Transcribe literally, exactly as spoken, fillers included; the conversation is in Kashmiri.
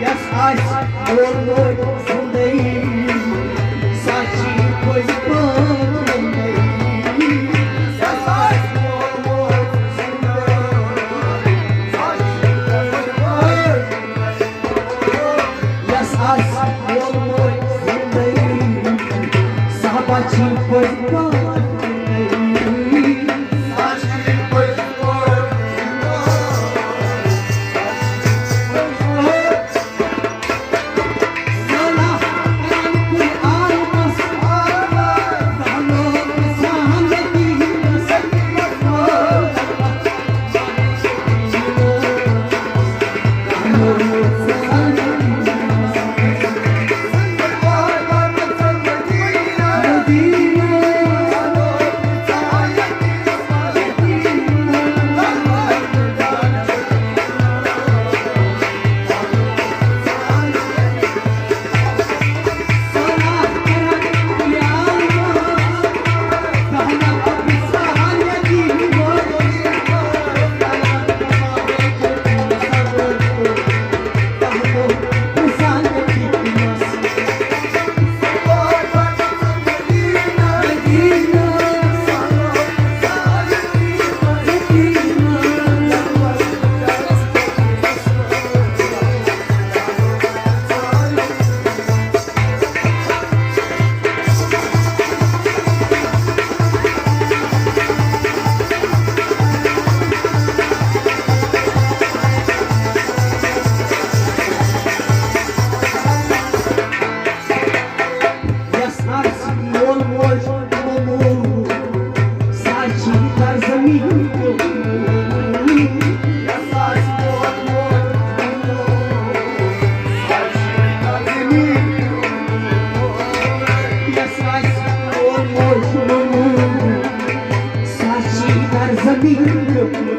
یس آسہِ مول موج زِندَے، سۄ چھِ پٔزۍ پٲٹھۍ زِندَے۔ یس آسہِ مول موج زِندَے، سۄ چھِ پٔزۍ پٲٹھۍ زِندَے۔ یس آسہِ مول موج زِندَے، سۄ چھِ پٔزۍ پٲٹھۍ زِندَے۔ یس آسہِ مول موج موٚموٗل، سۄ چھِ تر زمین تہِ۔ یس آسہِ مول موج موٚموٗل، سۄ چھِ تر زمین تہِ۔ یس آسہِ مول موج موٚموٗل، سۄ چھِ تر زمین تہِ۔